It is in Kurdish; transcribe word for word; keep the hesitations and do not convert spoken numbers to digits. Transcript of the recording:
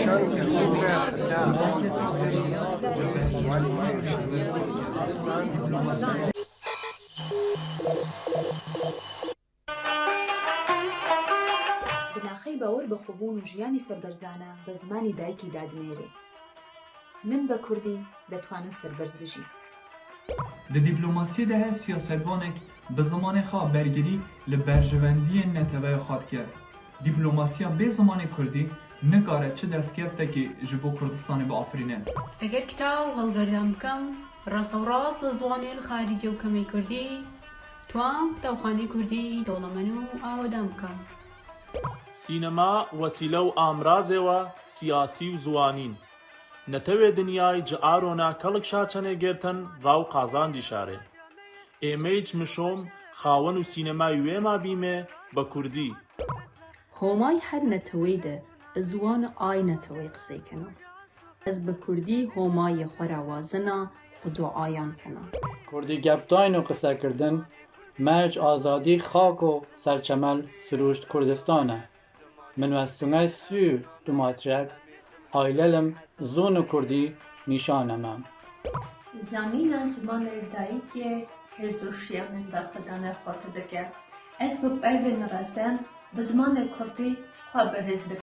Binaxey bawer bi xwebûn û jiyanê serberzane bi zimanê dayikî dadinêre. Min bi kurdî detwanim serberz bijî. Di dîplomasiyê de her siyasetvanek bi zimanê xwe bergirî li berjewendiyên neteweyê xwe dike. Dîplomasiya bê zimanê kurdî nikare çi destkefteke ji bo Kurdistanê biafirîne. Eger kitab helberdan bikim, rastew rast li ziwanên xaricî û kemê kurdî, tuan kitapxanê kurdî dewlemend û awedan bikim. Sînema wesîle û amrazê we siyasî û ziwanîn. Netewê dinyayê ci arona kelik şaçenê girtin raw qazancî şarê. Êmeyî çi mişom xawin û sînemayî wê ma bîme bi kurdî. Homay her neteweyî de bi ziwan ay neteweyî qisey keno. Ez bi kurdî Homayê xwe ra wazena û duayan kena. Kurdî gepdayn û qisekirdin, merc azadî xak û serçemel sirûşt Kurdistan e. Min we sungay sû dumatrek aylelim zûn û kurdî nîşane me. Zanîna zimanê dayikê hêz û şiya min berxwedana xwe dike. Ez bi peyvên resen bi zimanê kurdî xwe bihêz dikim.